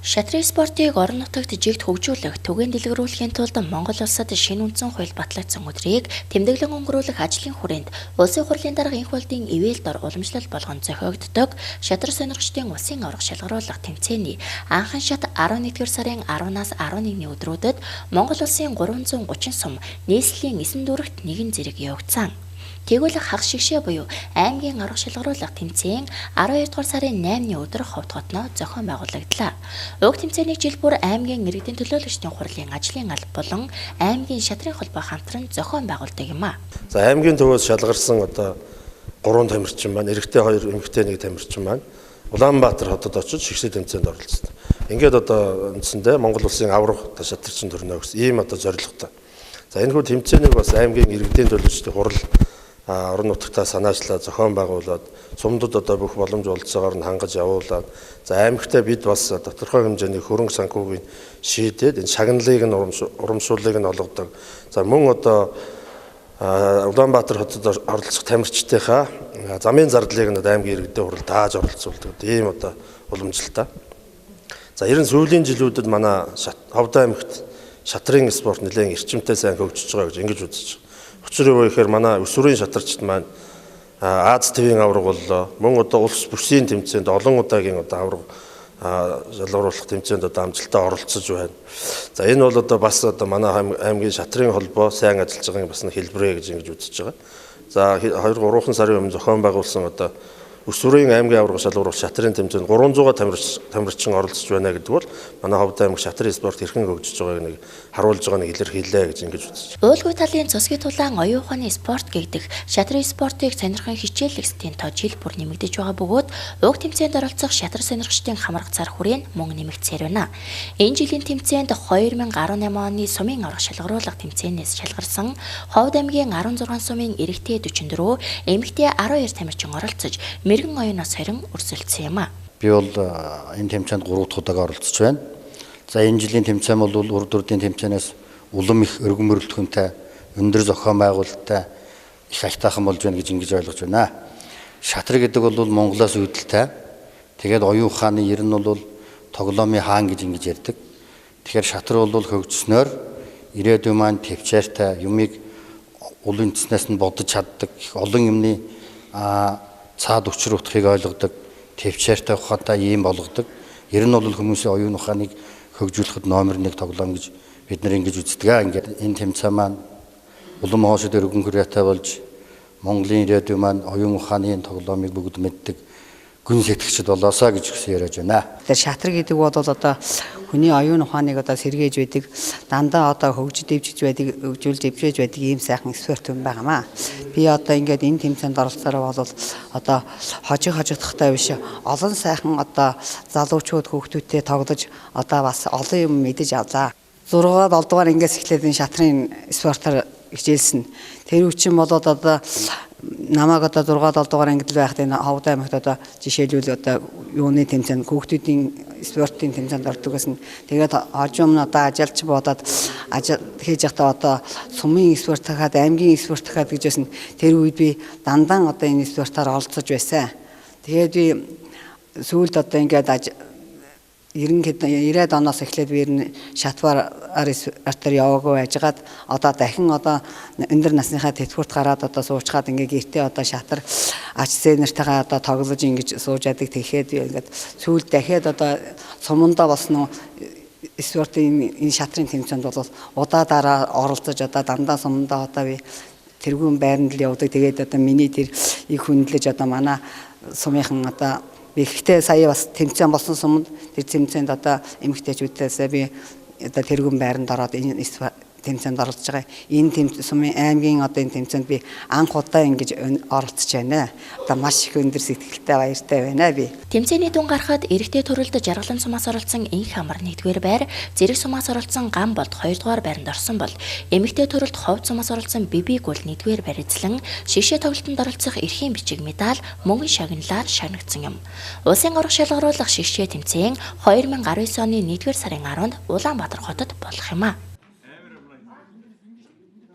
Шатрын спортыг орон нутагт жигд хөгжүүлэх, түгээн дэлгэрүүлэхийн тулд Монгол улсад шинэ үндсэн хууль батлагдсан өдрийг тэмдэглэн өнгөрүүлэх ажлын хүрээнд Улсын хурлын дарга Энх болдын ивэл дор уламжлал болгон зохиогддог шатар сонирхчдын улсын аварга шалгаруулах тэмцээний анхан шат 11-р сарын 10-наас 11-ний өдрүүдэд Монгол улсын 330 сум нийслэлийн 9 дүүрэгт нэгэн зэрэг явагдсан. Тэгвэл хагас шигшээ буюу аймгийн аварга шалгаруулах тэмцээн 12 дугаар сарын 8-ны өдөр Ховд хотноо зохион байгуулагдлаа. Уг тэмцээнийг жил бүр аймгийн иргэдийн төлөөлөгчдийн хурлын ажлын алба болон аймгийн шатрын холбоо хамтран зохион байгуулдаг юм а. За аймгийн төвөөс шалгарсан одоо 3 тамирчин маань, эрэгтэй 2, эмэгтэй 1 тамирчин маань Улаанбаатар хотод очиж шигшээ тэмцээнд оролцсон. Ингээд одоо үндсэндээ Монгол улсын аварга шатарчин төрнө гэсэн ийм одоо зорилготой. За энэ хүү тэмцээнийг бас аймгийн иргэдийн төлөөлөгчдийн хурал орон нутагтаа санаачлаа зохион байгуулад сумдад одоо бүх боломж болцоогоор нь хангаж явуулаад за аймагтаа бид бас тодорхой хэмжээний хөрөнгө санхүүгийн шийдээд энэ шагналыг нь урамшууллыг нь олгодог. За мөн одоо Улаанбаатар хотод оролцох тамирчдынхаа замын зардлыг нь аймгийн иргэдийн хурал дааж оролцуулдаг. Ийм одоо уламжлалтай. За ер нь сүүлийн жилүүдэд манай Ховд аймагт шатрын спорт нэлээд эрчимтэй сайн хөгжиж байгаа гэж ингэж үзэж байна. Учир юу гэхээр манай өсвөрийн шатарчид маань Аз тивийн аварга боллоо. Мөн одоо улс бүсийн тэмцээнд олон удаагийн одоо аварга шалгаруулах тэмцээнд одоо амжилттай оролцож байна. За энэ бол одоо бас одоо манай аймгийн шатрын холбоо сайн ажиллаж байгааг бас нэг хэлбэрээ гэж ингэж үзэж байгаа. За 2-3 сарын өмнө зохион байгуулсан одоо өсвөрийн аймгийн аварга шалгаруулах шатрын тэмцээнд 300 тамирчин оролцож байна гэдэг бол манай Ховд аймаг шатрын спорт хэрхэн хөгжиж байгааг нэг харуулж байгаа нэг илэрхийлээ гэж ингэж үзэж байна. Уулгүй талын цусгийн тулаан оюун ухааны спорт гэгдэх шатрын спортыг сонирхон хичээллэгсдийн тоо жил бүр нэмэгдэж байгаа бөгөөд уг тэмцээнд оролцох шатар сонирхчдын хамрах зар хүрээ нь мөн нэмэгдсээр байна. Энэ жилийн тэмцээнд 2018 оны сумын аварга шалгаруулах тэмцээнээс шалгарсан Ховд аймгийн 16 сумын эрэгтэй 44, эмэгтэй 12 тамирчин оролцож мэрэгэн оюуноос 20 өрсөлдсөн юм а. Би бол энэ тэмцээнд 3 дахь удаага оролцож байна. За энэ жилийн тэмцээн бол урд урдын тэмцээнээс улам их өргөн мөрөлдөхөнтэй, өндөр зохион байгуулалттай их аятайхан болж байна гэж ингэж ойлгож байна. Шатар гэдэг бол Монголоос үүдэлтэй. Тэгээд оюун ухааны ер нь бол тоглоомын хаан гэж ингэж ярьдаг. Тэгэхээр шатар бол хөгжснөөр ирээдүйн маань төвчээртэй юмыг ул үндэснээс нь бодож чаддаг, их олон юмны цаад учир утгыг ойлгодог, төвчээртэй ухаантай ийм болгодог. Ер нь бол хүмүүсийн оюун ухааныг хөгжүүлэхэд номер 1 тоглоом гэж бид нар ингэж үздэг. Ингээд энэ тэмцээн маань улам хоошид өргөн хүрээтэй болж Монголын ирээдүй маань оюун ухааны тоглоомыг бүгд мэддэг гүн сэтгэгчд болоосаа гэж хүсэн яриад байна. Тэр шатар гэдэг бол одоо хүний оюун ухааныг одоо сэргээж байдаг, дандаа одоо хөгжиж дэвжиж байдаг, хөгжүүлж дэвжээж байдаг ийм сайхан спорт юм байгаамаа. Би одоо ингээд энэ тэмцээнд оролцоороо бол одоо хожиг хожигдохтой биш, олон сайхан одоо залуучууд хүүхдүүдтэй тоглож одоо бас олон юм мэдэж авлаа. 6 7 дугаар ангиас эхлээд энэ шатрын спортоор хичээлсэн. Тэр үчин болоод одоо намайг одоо 6 7 дугаар ангид л байхад энэ Ховд аймагт одоо жишээлбэл одоо юуны тэмцээн хүүхдүүдийн спортын тэмцээнд ордог гэсэн. Тэгээд хожим нь одоо ажилч бодоод ажил хийж байхдаа одоо сумын спорт хахад, аймгийн спорт хахад гэж байсан. Тэр үед би дандаа одоо энэ спортоор оролцож байсан. Тэгээд би сүүлд одоо ингээд 90-ад оноос эхлээд би ер нь шатвар артаар яваагүй байжгаад одоо дахин одоо өндөр насныхаа тэтгэврт гараад одоо суучгаад ингээ гэртээ одоо шатар ач сэнэртэйгээ одоо тоглож ингэж сууж яадаг. Тэгэхээр ингээд сүүлд дахиад одоо сумандаа болсон спортын энэ шатрын тэмцээнд бол удаа дараа оролцож одоо дандаа сумандаа одоо би тэргүүн байранд л явдаг. Тэгээд одоо миний тэр их хүндлэж одоо манай сумынхан одоо ихтэй сая бас тэмцээн болсон суманд тэр тэмцээнд одоо эмэгтэйчүүдээсээ би одоо тэргүүн байранд ороод энэ тэмцээнд оролцож байгаа. Энэ сумын аймгийн одоо энэ тэмцээнд би анх удаа ингэж оролцож байна. Одоо маш их өндөр сэтгэлтэй баяртай байна би. Тэмцээний дүн гарахад эрэгтэй төрөлд Жаргалан сумаас оролцсон Энх амар 1-р байр, Зэрэг сумаас оролцсон Гам болд 2-р байранд орсон бол эмэгтэй төрөлд Ховд сумаас оролцсон Биби гүл 1-р байр эзлэн шигшээ тоглолтод оролцох эрхийн бичиг медаль мөнгөн шагналаар шагнагдсан юм. Улсын аварга шалгаруулах шигшээ тэмцээн 2019 оны 1-р сарын 10-нд Улаанбаатар хотод болох юм а.